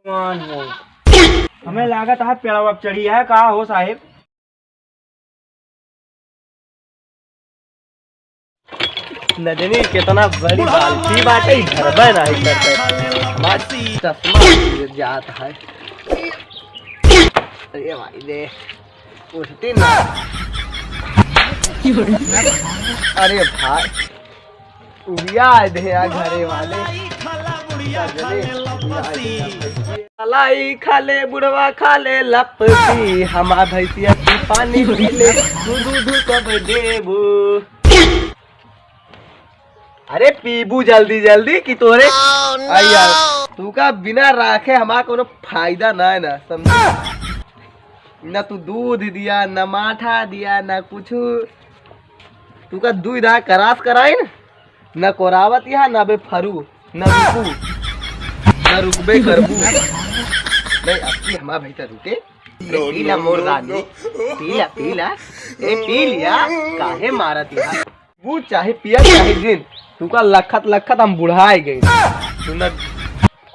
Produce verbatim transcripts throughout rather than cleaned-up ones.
कौन हो? हमें लागत है पेड़वा पे चढ़ी है, का हो साहेब? नजनी कितना बड़ी बाल्टी बाटे, ई धरबे नहीं करते। हमार चश्मा गिर जात है। अरे भाई रे, उठती ना। अरे भाई, उबिया दे यार घरे वाले। मलाई खा ले बुढ़वा, खा ले लपसी, हमार भैंसिया तू पानी पी ले, दूध दूध कब देबू? अरे पीबू जल्दी जल्दी कि तोरे। आई यार, तू का बिना राखे हमार कोनो फायदा ना है ना, समझे? ना तू दूध दिया, ना माठा दिया, ना कुछ। तू का दुई दाँय करास कराइन, ना कोरावत यहाँ, ना बे फरू, ना रुकू, ना रुकबे करबू। नहीं, अब की हमार भैंसा रुके। ए, पी ला मोर रानी, पी ला, पी ला, ए, पी लिया, काहे मारत यहाँ? वो चाहे पिया चाहे जिन, तू का लखत लखत हम बुढ़ाए गए। तू ना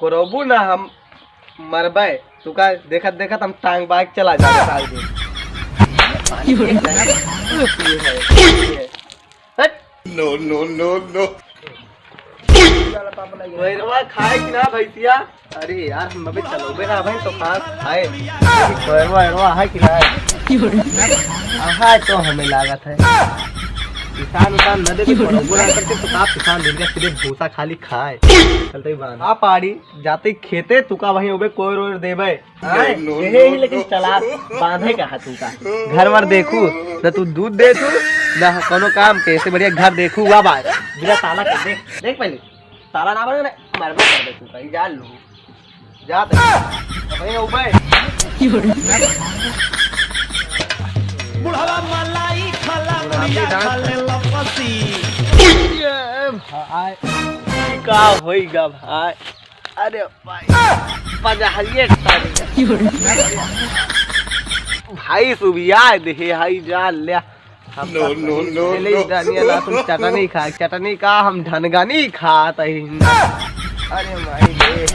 कोरबू ना हम मरबे, तू का देखत देखत हम टांग बाइक चला जाबे साल दिन। हट। No, no, no, no। कोयरवा खाए कि ना भैंसिया? अरे यार, हम अबे चलौबे ना भाई, तो कहाँ से खाए? कोयरवा, एरवा है कि ना? आहा, तो हमें लागत है। किसान उसान न दे, तो कोयरवा ना करते, तो का किसान दिन का सिर्फ भूसा खाली खाए। चलते ही बांध। आ पाड़ी, जाते खेते, तू का वहीं उबे कोयर ओयर देबे। हाँ, no, no, यही no, लेकिन no। चला बांधे का हाथ उनका। घर वर देखू, न तू दूध दे तू, न कोनो काम के, ऐसे बढ़िया घर देखू, वाह बात। बिना ताला के देख, देख पहले। ताला ना बने ना, मरबे कर दे तू, कहीं जा लू। जा दे। अब ये ऊपर। बुढ़वा मलाई खाला, बुढ़िया खाले लपसी। ये भाई, का होइगा भाई? अरे भाई, पजहरिये सारे। भाई सुबिया दे, हाई जा ले। हम no, no, no, ले no। धनिया लहसुन चटनी खा, चटनी का हम धनगनी खात ही। अरे माई रे।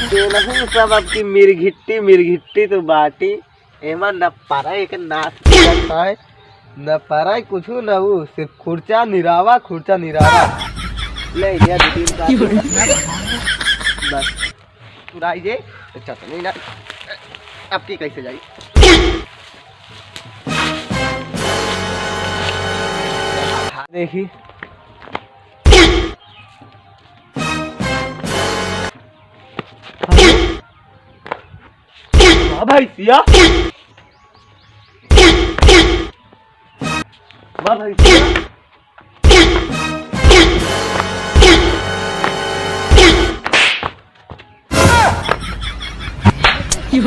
तेलहू सब अब की मिर्घिट्टी, मिर्घिट्टी तो बाटी। एमा न पारा एक नाश करता है, न पारा कुछ न हो, सिर्फ खुर्चा निरावा, खुर्चा निरावा। ले गया दो तीन का। बस। चुराई जे, तो चटनी ना, अब की कैसे जाई? देखी। वाह भैंसिया। वाह भैंसिया।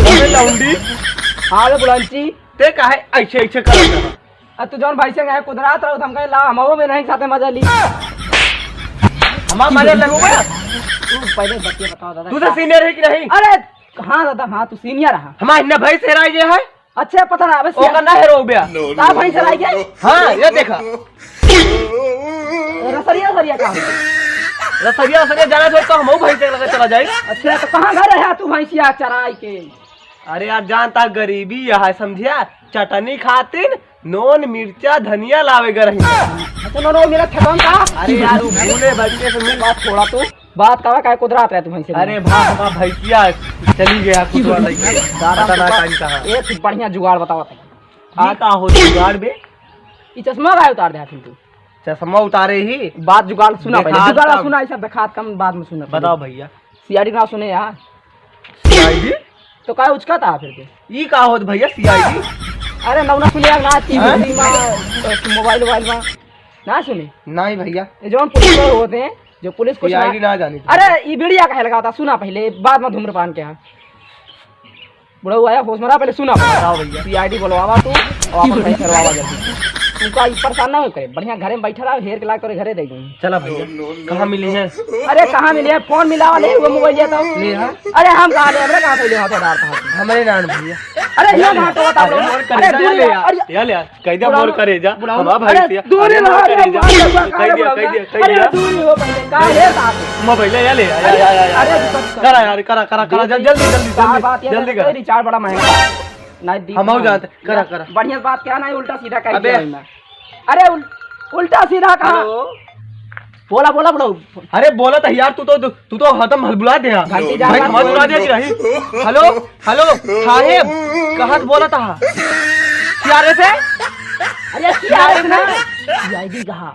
अबे लौंडी। हाँ बे बुलंची। ते काहे ऐसे ऐसे करत है? आ तू जौन भाई से कहे कुदरात रहो, हम कहे ला, हम वो में नहीं खाते मजा ली। हमार मजा लगो बे। तू पहले बतिया बताओ दादा। तू से senior है कि नहीं? अरे हाँ दादा, हाँ तू senior रहा। हमार इन्ना भाई से राय ये है। अच्छा पता ना, अबे ओकर ना हेरो बे। का भाई से राय ये? हाँ, ये देखा। रसरिया, रसरिया का? रसरिया, रसरिया जाना जो तो हम भाई से लगा चला जाए। अच्छा तो कहाँ घर है तू भैंसिया चराई के? अरे यार, जानता गरीबी यहाँ है, समझिया? चटनी खातिन नोन, मिर्चा, धनिया लावे ग रही। अच्छा, नोन, वो मेरा खतम का? अरे यार, वो भूले बच्चे से मिल। बात छोड़ा तू, बात करा, काहे कुदरात रहे तू भैंसे? अरे भा, हमार भैंसिया चली गया कुतवा लइके। दादा पता ना का टाइम कहाँ। एक बढ़िया जुगाड़ बताओ तनी। ये का हो जुगाड़ बे? ई चश्मा काहे उतार दे आखिर तू? चश्मा उतारे ही। बात जुगाड़ सुना पहले। देखात जुगाड़ का? सुना, ऐसा देखात कम बाद में सुना पहले। बताओ भैया। सीआईडी ना सुने यार। सीआईडी? तो काहे उचका था फिर के? ई का होत भैया सीआईडी? अरे ना, ना सुने यार, ना टीवी, हाँ? टीवी में, मोबाइल, मोबाइल में। ना सुने? नहीं भैया। ये जौन पुलिस वाले होते हैं, जो पुलिस कुछ सीआईडी ना, ना जाने। अरे ई बीड़िया काहे लगावता, सुना पहले, बाद में धूम्रपान के यहाँ। बुढ़ऊ आया होश मरा, पहले सुना। बताओ भैया। सीआईडी बुलवावा तू और अपन पैसे करवावा जल्दी। तू का ई परेशान ना हो करे, बढ़िया घरे में बैठा रहा, हेर के लाग तोरे घरे दे दूँ। चला भैया, कहाँ मिली है? अरे कहाँ मिली है? फोन मिलावा ले, वो मोबाइल लेता हूँ। ले हाँ। अरे हम कहाँ ले, हमरे कहाँ से ले, हाँ तो डालता हूँ। हमरे नान भैया। अरे, ये बात तो बता दो। अरे, दूर ले यार, अरे, या ले यार, कह दिया बुलाओ, मोर करे जा, बुलाओ। हमारा भाई अरे, से, दूर अरे, ले मोर यार, करे जा, अरे, कह दिया, अरे, कह दिया, अरे, कह दिया। दूर हो पहले, का है साहब? मोबाइल या ले, या, या, या, या। अरे, बस कर। करा यार, करा, करा, करा, जल्दी, जल्दी, जल्दी, का जल्दी, बात है, जल्दी करा। रिचार्ज बड़ा महंगा है। नहीं, दी हम हो नहीं। जाते, करा, करा। बढ़िया बात क्या ना, उल्टा सीधा कह अबे। दिया मैं। अरे उल-, उल्टा सीधा कहा। हेलो। बोला, बोला, बोला। अरे बोला तो यार, तू तो, तू तो हतम हलबुला दे यार। घंटी जा भाई, रहा। हलबुला दे कि नहीं? हेलो, हेलो, साहेब, कहाँ से बोला था? सीआरए से? अरे सीआरए ना, सीआईडी कहा?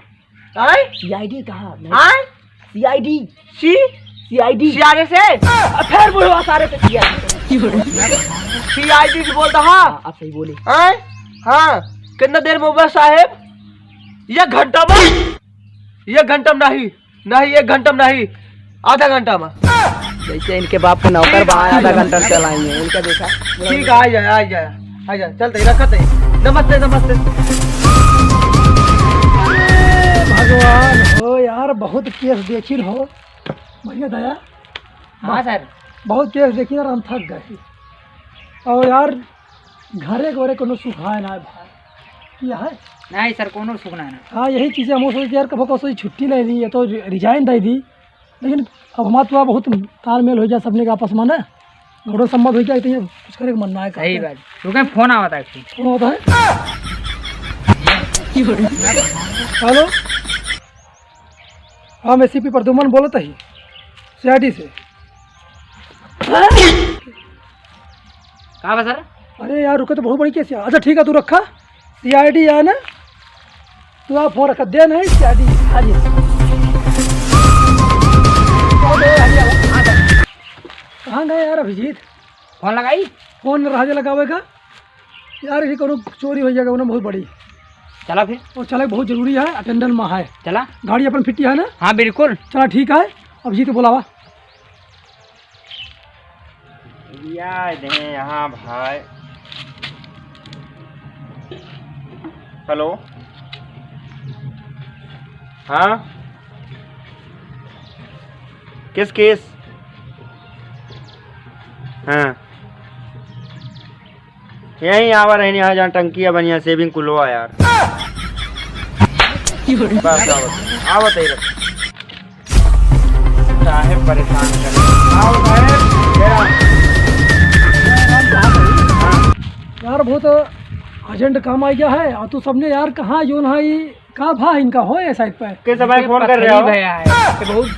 आय? सीआईडी कहा? आय? सीआईडी। सी? सीआईडी। सीआरए से? अब फिर बोलो सारे से सीआईडी। सीआईडी से बोलता हाँ? हाँ, अब सही बोले। आय? हाँ, कितना देर में होगा साहेब? एक घंटा में? एक घंटा में नहीं, नहीं, एक घंटा में नहीं, आधा घंटा में। जैसे इनके बाप के नौकर बा, आधा घंटा में चलाएंगे, इनका देखा। ठीक है, आ जाए, आ जाए, आ जाए, चलते ही रखते ही। नमस्ते, नमस्ते। अरे भगवान हो यार, बहुत केस देखी हो भैया दया। हाँ सर। बहुत केस देखी यार, हम थक गए। और यार, घरे घरे कोनो सुख है ना भाई, ये है? नहीं सर, कोनो सुख ना ना। हाँ, यही चीजें हम सोच यार, कबो कबो सोची छुट्टी ले ली, या तो रिजाइन दे दी, लेकिन अब हमारा तो बहुत तालमेल हो गया सबने के आपस में ना, घोड़ो सम्मत हो गया, तो ये कुछ करे के मन ना है। सही बात। रुके, फोन आवत है। फोन आवत है। हेलो, हम एसीपी प्रद्युमन बोलत ही, सीआईडी से। का बा सर? अरे यार, रुके तो बहुत बड़ी केस है। अच्छा ठीक है, तू रखा, सीआईडी है ना, तू आप फोन रखा, दे नहीं सीआईडी। हाँ जी। कहाँ गए यार अभिजीत? फोन लगाई? फोन रह जा लगावे का। यार, ये कोनो चोरी हो जाएगा, कोनो बहुत बड़ी। चला फिर। और चला, बहुत जरूरी है, अटेंडेंस में है। चला। गाड़ी अपन फिट है ना? हाँ, बिल्कुल। चला, ठीक है, अभिजीत के बुलावा। याद है यहाँ भाई। हेलो, हाँ, किस केस? हाँ, यहीं आवा रहनी है, जहाँ टंकी है बढ़िया, सेविंग कुलवा यार। बस आवत, आवत ही रख। साहेब परेशान करे। आओ साहेब, जरा। हाँ। यार, बहुत अर्जेंट काम आ गया है, और तू सबने यार कहाँ जोन है, का भा इनका हो ये साइड पे? के समय इनके फोन कर रहे हो? पथरी भया है, ये बहुत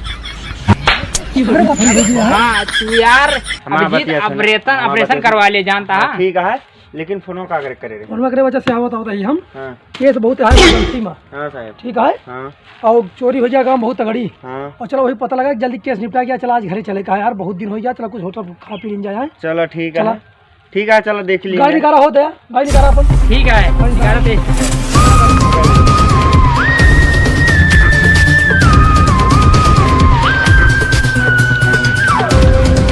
अरे, पथरी भया है। हाँ, तू यार, हमारा अभिजीत बतिया सुन, ऑपरेशन, हमारा ऑपरेशन बतिया सुन। करवा ले, जानता हाँ, है? ठीक है, लेकिन फोन का करे, करे रे। फोन करे वजह से आवत, आवत ही हम। हाँ। केस बहुत है इमरजेंसी में। हाँ साहब। ठीक है? हाँ। और चोरी हो जाएगा बहुत तगड़ी। हाँ। और चला वही पता लगा, जल्दी केस निपटा गया, चला आज घरे चले का यार, बहुत दिन हो गया, चला कुछ होटल खा पी लेन जाए। चला ठीक है। चला। ठीक है, चला देख लीजिए। गाड़ी निकाला होता है, गाड़ी निकाला अपन। ठीक है, गाड़ी निकाला। निकाला दे।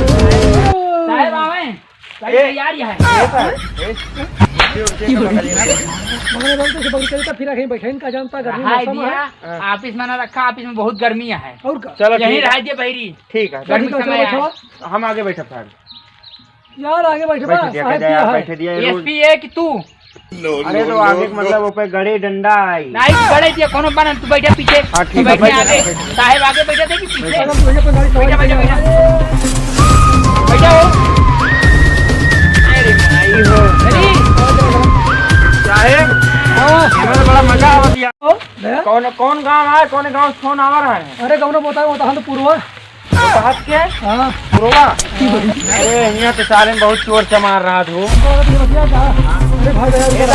साहब आवे, गाड़ी ए, तैयार ही है। ए, साहब, ए, उठिए, उठिए, कपड़ा निकालिए। मगर बोलते कि बंद करी तो फिर कहीं बैठे, इनका जानता गर्मी रहा मौसम है। दिया, हाँ। ऑफिस में ना रखा, ऑफिस में बहुत गर्मी है। और का? चलो, यहीं ठीक है। रहा दिया बहरी। ठीक है, गर्मी चलो, समय चलो, है। चलो। हम आगे बैठे साहब। यार, आगे बैठे बैठ बा, दिया, साहब कह दिया, यार, है। बैठ दिया, ये रोज। एसपी है कि तू? अरे, तो आगे के मतलब, ऊपर गड़े डंडा आई। नहीं, गड़े दिया, कोनो बनन, तू बैठे पीछे। हाँ, ठीक तू है, बैठे बैठ आगे। जा, बैठ जा। साहब आगे बैठे थे कि पीछे? बैठ जा। बैठा, बैठा, बैठा। बैठा हो। अरे भाई हो। अरे। साहब, हाँ। हमें तो बड़ा मजा आवत यार। ओ, भैया। कौन, कौन गांव है, कौन गांव से फोन आवा रहा है? अरे, कौनो बताओ, वो तो हम तो पूर्वा। तो कहाँ के? हाँ। पुरवा? अरे, यहाँ तो साले में बहुत चोर चमार रहा था। अरे भाई, भाई, ए,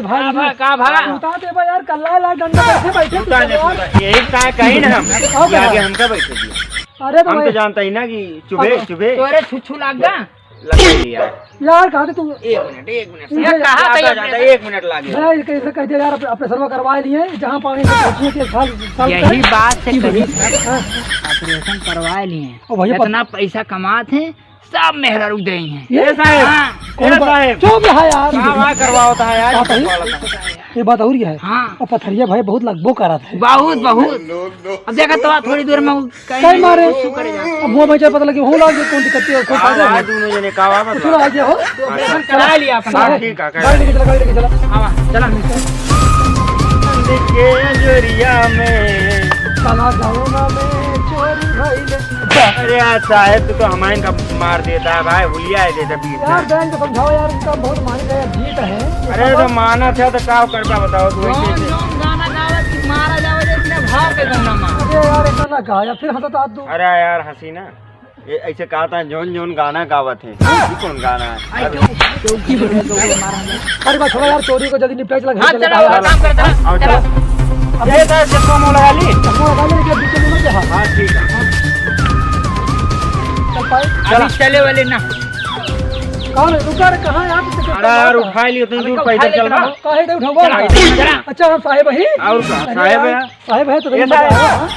भाई, भाई, का भा, का भा? बता दे भाई यार, कल्ला लाल डंडा कैसे बैठे बता दे, यार? बता। यही का कहीं ना हम, आओ कि आगे भा। हमका बैठे दिया। अरे तो हम तो भाई। जानता ही ना कि चुभे, अब चुभे। तोरे छुच्छू लाग गा? लग गई यार। यार, कहाँ थे तुम? एक मिनट, एक मिनट। ये कहाँ था ये जाता, ऑपरेशन? एक मिनट लागे। भाई, कैसे कह दिया यार, ऑपरेशन करवा लिए, जहाँ पानी से पहुँचिए कि साल, साल यही तक। बात से कही। हाँ। ऑपरेशन करवा लिए। ओ भैया, इतना पैसा कमात हैं, सब मेहरारू दे हैं। ये साहब, हाँ। कौन ए बा-, साहब। चुप रहा यार। कहाँ वहाँ करवाओ था यार, बात है। करवा लेता हूँ। ये बात और ही है। हाँ। और पथरिया भाई बहुत लगबो करत है। बहुत, बहुत। अब देखा तो थोड़ी देर में वो कहीं कहीं मारे। कुछ करे जा। अब वो भाई पता लगे, हो लाग गए, कौन दिक्कत है, कौन का फायदा है? बात दोनों जने का बात कुछ ना आगे हो। तो ऑपरेशन करा लिया अपना। हाँ, ठीक है, गाड़ी लेके चला, गाड़ी लेके चला। हाँ, चला। के जोरिया में। साला गाँव में चोरी भइले। अरे यार साहेब, तू तो हमारे का मार देता है भाई, हुलिया है जैसे बीच में। यार, बहन को समझाओ यार, इनका बहुत मानी गया जीत है। अरे तो माना था तो का करबा बताओ तू ऐसे जौन, ऐसे। जौन गाना गावे कि मारा जावे, जैसे भाग के गाना मार। अरे यार, ऐसा ना कहा यार, फिर हंसत आज तू। अरे यार, हंसी ना, ये ऐसे कहा था, जौन जौन गाना गावत है, ये कौन गाना है? आई क्यों? क्यों की बोल रहे हो? मारा जाए। अरे बस, छोड़ो यार, चोरी को जल्दी निपटा, चला घर हाँ, चले, चलो, चला। काम कर, चला, आओ, चला। चलो। अब ये तो चश्मा मुँह लगा ली। चश्मा लगा ली, लेकिन बीच में मत जा। हाँ, ठीक है। चल पाए। अभी चले वाले ना। कौन है? रुका रे, कहाँ है यार? अरे यार, उठा लियो, तुम अरे दूर कब पैदल उठा चल लेके रहा। आओ? काहे इधर उठाओ? चला, चला। अच्छा, हम साहेब हैं। और का? अरे साहेब यार, है। साहेब है तो ये तनी साहेब। मजा आया, हाँ?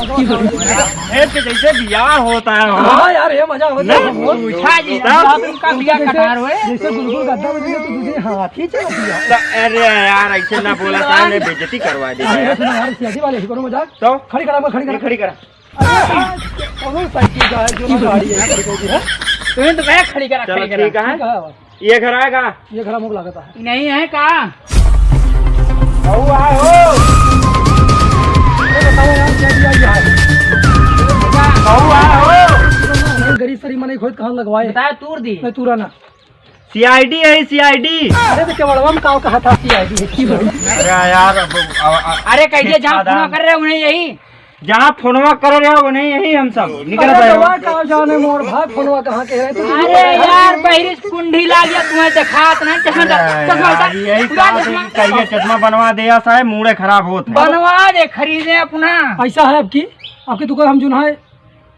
साहेब के जैसे बियाह होता है, हाँ। हाँ यार, ये मजा होता है। नहीं, पूछा जी, तब? आप इनका बियाह जैसे, कटार हुए? जैसे गुलगुल गद्दा बन गया तो तुझे हाथ ही चला दिया। तो अरे यार, ऐसे ना बोला, सामने बेइज्जती करवा देगा अरे यार। सुनो यार, सियासी वाले ही करो मजाक। तो? खड़ी करा, खड़ी ये करा। खड़ी करा। अरे यार, कौनो साइकिल का है, जो ना गाड़ी है, खड़ी कर दी है। तुम्हें तो मैं खड़ी करा, चलो, खड़ी करा। ठीक है। ठीक है। ये घर आएगा? ये घर हमको लागत है। नहीं है का? बहू आए हो? अरे बताओ यार, क्या दिया ये है? बहू आए हो? गरीब सरी मने खोद कहाँ लगवाए? बताया तूर दी। नहीं, तूरा ना। सीआईडी है, सीआईडी। अरे तो केवड़वा में काव कहा था सीआईडी है? अरे यार, अब, अब, अब, अरे कह दिया, जहाँ खादान। फोन कर रहे हो, उन्हें यही। जहाँ फोनवा करे रहे हो, नहीं यही हम सब निकल अरे रहे हो। बउआ, का जाने मोर भाई, फोनवा कहाँ के है? तू अरे यार, बहिरी से कुंडी ला लिया, तुम्हें देखात नहीं, चश्मा अरे चश्मा यार, उतार, यही उतार कहा था चश्मा। कि कहिए चश्मा बनवा दे, या साहब, मूड़े खराब होत है। बनवा दे, खरीदे अपना। ऐसा है आपकी, आपकी दुकान हम जो है,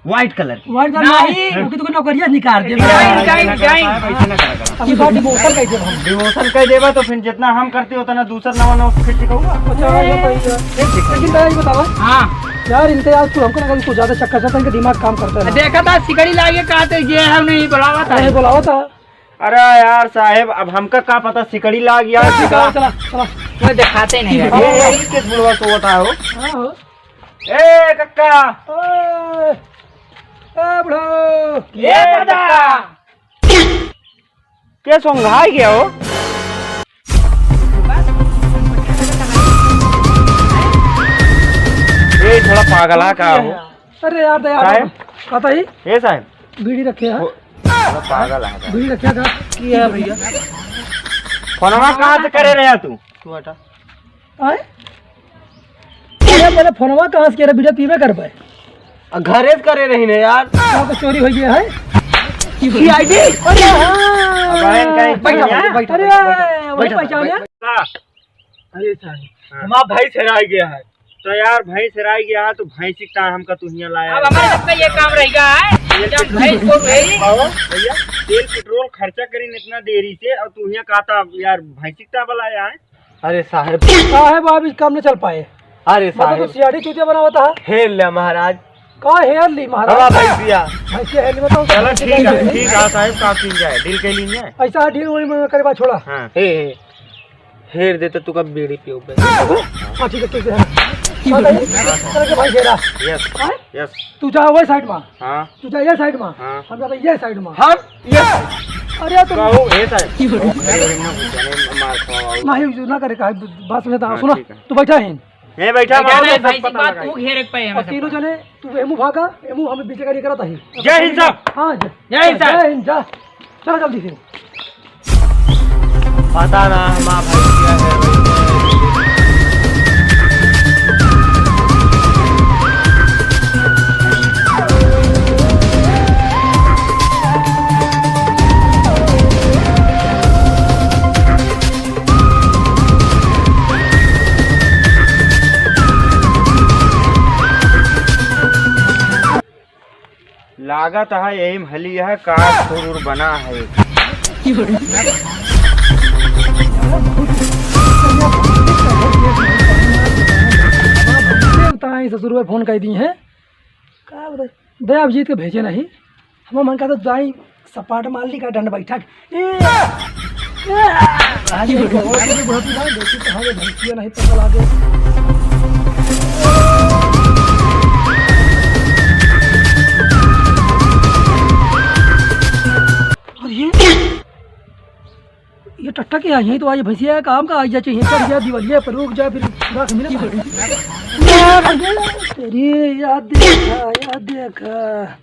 व्हाइट कलर की। व्हाइट कलर नहीं। नहीं, आपकी दुकान नौकरिया निकाल दे। नहीं, नहीं, नहीं। साहब, ऐसे ना करा करो। अभी बात डिवोर्सल कह देब हम। डिवोर्सल कह देबा तो फिर जितना हम करते उतना दूसर नवा नवा फिर सिखाऊंगा। अच्छा, ये तो ये। ठीक, ठीक। लेकिन दादा, ये बताओ। हाँ। यार, इनके यार, तू हमको लगा कि कुछ ज्यादा चक्कर चलता है, इनका दिमाग काम करता है ना। देखा था, सिकड़ी लागे कहा थे, ये है, उन्हें ही बुलावा था। नहीं, बुलावा था। अरे यार साहेब, अब हमका का पता सिकड़ी लाग गया है, चला, चला, चला। मैं दिखाते नहीं यार। ये, ये किस बुढ़वा सोवत है हो? हाँ, हो। ए कक्का। ए, ए बुढ़ो। ए दादा। के सोंघाई गया हो? ए, थोड़ा पागल है का हो? अरे यार, दया काहे? पता ही? ए साहब। बीड़ी रखे हैं। हो, थोड़ा पागल है का? बीड़ी रखे हैं का? की है भैया? फोनवा कहाँ से करे रहे तू? तू हटा। आए? अरे, पहले फोनवा कहाँ से करे? बीड़ी पीबे कर पाए। आ, घरे से करे रही ने यार। कहाँ पे चोरी हो गया है? सीआईडी। अरे हाँ। अब आए, कहीं बैठा, बैठा, बैठा, अरे, बैठा, वही बैठा, पहचान है? बैठा। अरे साहब, हाँ। हमारा भैंस हेराई गया है। तो यार, भैंस हेराई गया है, तो भैंस का हमका तू हियाँ लाया अब है। हमारे सबका ये काम रह गया है कि हम भैंस को भेजी। आओ, भैया, तेल पेट्रोल खर्चा करीन इतना देरी से, और तू हियाँ कहता यार, भैंस का बुलाया है? अरे साहब। साहब, आप इस काम में चल पाए। अरे मतलब साहब। तो सीआईडी चूतिया बनावता है। हेर ले महाराज। का हेर ली महाराज? हवा भैंसिया। भैंसिया हेर ली, मतलब चलो ठीक है, ठीक है साहब, का कीन जाए, डील के लीन जाए। ऐसा डील वही में करे बा, छोड़ा। हाँ। हे, हे। हेर दे तो तू कब बीड़ी पियोगे? हाँ, ठीक है, ठीक है। हाँ, भाई, चल के भाई घेरा। यस, हाँ? यस। तू जा वही साइड में। हाँ। तू जा ये साइड में। हाँ। हम जाते ये साइड में। हम? यस। अरे यार, तुम कहो, ए साहब। अरे, अरे, ना पूछा, नहीं, मार खाओ, आओ। नहीं, जो ना करे, कहा, बात सुने तो, हाँ, सुना, ठीक है। तू बैठा है। ये बैठा, बैठा मारो, नहीं, सब भाई, पता बात लगा। तू घेरे के पे है, और तीनों जने, तू एमू भागा, एमू हमें बीच गाड़ी करत ही। जय हिंद साहब। हाँ, जय। जय हिंद साहब। जय हिंद, जा। चलो जल्दी से। पता ना, माँ भाई क्या है भाई। लागत है यही में हली है, का सुरूर बना है। बताएं, ससुर में फोन कर दी है। का बताई? दया अब जीत के भेजे नहीं। हमार मन का तो जाई सपाट मार ली का डंड बैठक। ए! आज ये बहुत बड़ी बुढ़ापी ना, देखी तो हमें भैंसिया नहीं पकड़ आ गए। और ये, ये टट्टा के आई है, तो आज भैंसिया काम का आई जा चाहिए, पर यह दिवालिया पर रुक जा, फिर राख मिले ना। तेरी याद देखा, याद देखा।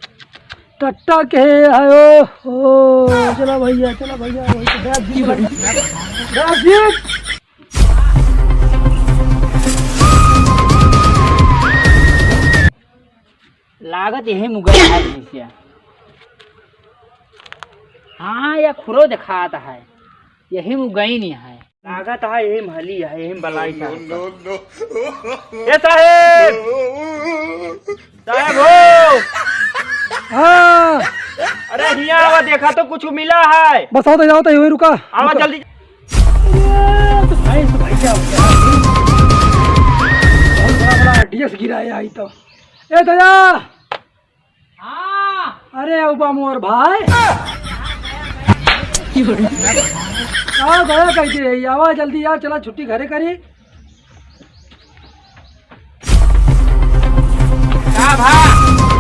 टट्टा के आयो। ओ, चला भैया, चला भैया, वही तो बैठ जी, बैठ जी। लागत यही मुगल है भैंसिया। हाँ, या खुरो दिखात है। यही में गई नहीं है। लागत है यही में हली है, यही में बलाई साहब का। ए साहेब! साहेब हो! हाँ। अरे हियाँ आवा, देखा तो कुछ मिला है। बस आओ तो, जाओ तो, यहीं रुका। आवा रुका। जल्दी। अरे तो भाई, तो भाई क्या हो गया? बहुत बड़ा, बड़ा डीएस गिरा है आई तो। ए दया। हाँ। अरे उबा मोर भाई। का गया कैसे है? आवा जल्दी यार, चला छुट्टी घरे करी। का भा?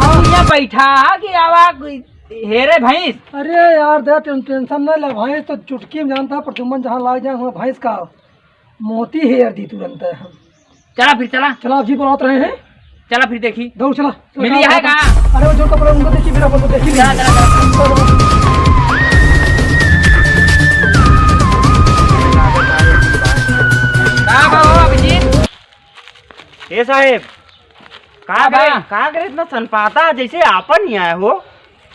तू ये बैठा कि आवा हेरे भैंस? अरे यार दया, टें-, टेंशन ना ले, भैंस तो चुटकी में जानता है, प्रदुमन जहाँ लाग जाए वहाँ भैंस का मोती हेर दी तुरंत है हम। चला फिर, चला। चला, अब जी बुलात रहे हैं। चला फिर देखी। दौड़ चला। मिली है का? अरे वो जो कपड़ा उनको देखी, फिर अपन को देखी। चला, चला, चला। का बा हो अभिजीत? ए साहेब, का का बा? करे, का करे इतना सनपाता, जैसे आपन ही आया हो?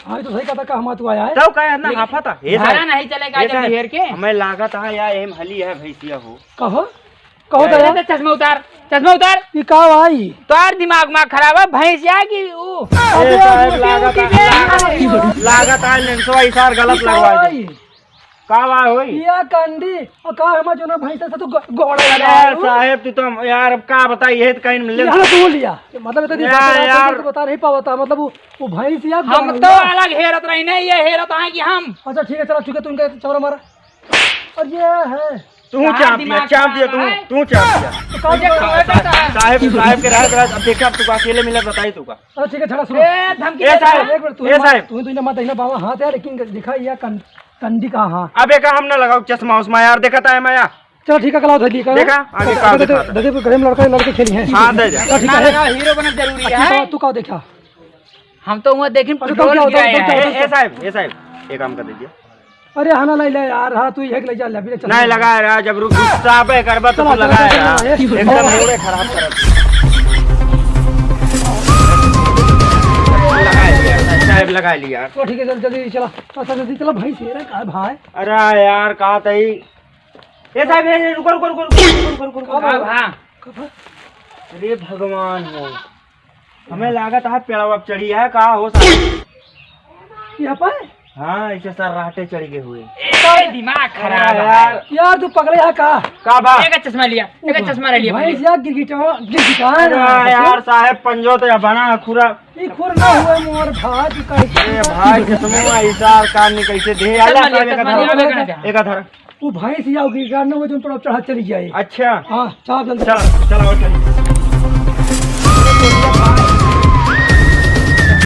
हाँ, ये तो सही कहता, का हम तू आया है? तब का इतना लेकिन हाफा था? ए भाड़ा साहेब, नहीं चलेगा ए जब साहेब, हेर के? हमें लागत है यार, एम हली है भैंसिया हो। कहो? कहो ए, दया। ए, चश्मा उतार, चश्मा उतार। ये का भाई? तोर दिमाग मा खराब है, भैंसिया की ऊ। ए अबे साहेब, मोटी लागत मोटी है, बे। लागत है लेंसवा इसार गलत ये का लगवा दे। भाई? का बा होई? या कंडी, और का हमार जोना भैंस से तू गो-, गोड़ा लगा अरे है, ऊ? साहेब, तू तो यार, अब का बताई, ये तो कहीं मिले। यहाँ तू लिया, मतलब, इतना दिन या से बात यार। करके बता नहीं पावता, मतलब, वो, वो भैंस या हम गोड़ा तो लिया। अलग हेरत रही नहीं, ये हेरत है कि हम। अच्छा, ठीक है, चला, चुके तू उनका चौरा मारा। और ये है। तू कहाँ चाप दिया, दिमाग चाप दिया, खराब तू, है? तू चाप दिया। तो कौन मुझे सा-, खबर देता है? साहेब, साहेब के रहे, रहे, अब देखा, अब तू अकेले मिला, बताई तू का। अच्छा, ठीक है, छड़ा सुनो। ए, धमकी ए, देता साहेब, है? एक मिनट, तू ए, मत, साहेब। तू, तू ना मत, ना बाबा, हाथ यार, लेकिन दिखा, ये कं-, कंडी का, हाँ। अब एका हम ना लगाओ चश्मा उश्मा यार, देखा था है माया। चलो, ठीक है, कल आओ, धर ली, कल। देखा, आगे आओ, का दे, दिखाता दे, है। दे, दे, घरे में लड़का, लड़के खेली हैं। हाँ, दे दे। चलो, ठीक ना है। लगा, हीरो बनना जरूरी अच्छा, है। तू का, तू का देखा? हम तो वहाँ देखिन, अच्छा, पेट्रोल तू क्या, गिराया तू क्या, है। तू ए, ए साहेब, ए साहेब, एक काम कर दीजिए। अरे, हाँ ना, ले ले यार, हाँ, तू यही ले जा, ले, अभी ले चल। नहीं, लगा रहा, जब रुक, गुस्सा पे करबा तो चला, लगा चला, रहा। चला, चला, ए। एकदम मूड खराब कर। लगा लिया, साहेब, लगा लिया। तो ठीक है, चल, जल्दी चला, चल, चल, जल्दी चला, भाई, शेर है, का भाई? अरे यार, कहा था ही। ए साहेब, ए, रुको, रुको, रुको, रुको, रुको, रुको, रुको। का भाई? हाँ। का भाई? अरे भगवान हो, हमें लागत है पेड़वा पे चढ़ी है, का हो साहब? यहाँ पर? हाँ, ऐसे सर राटे चढ़ गए हुए। ए, दिमाग खराब अरे है। यार। यार, तू पगले है का? का बा? एक चश्मा लिया, एक भाई, चश्मा ले लिया भाई, भैया। यार, गिरगिटवा, गिरगिटा अरे रहा है। यार, साहेब, पंजो तो यहाँ बना है खुरा। ये खुर ना हुए मोर भाई, तू कैसे ए भाई, चश्मा, इसार कान में कैसे दे? चश्मा आला लिया, साहब, एक चश्मा लिया, आधा, एक आधा। एक आधा। वो भैंस या गिरगिटा ना हुए, जो पर चढ़ा चली जाए। अच्छा। हाँ, चल जल्दी। चल, चल, और चल।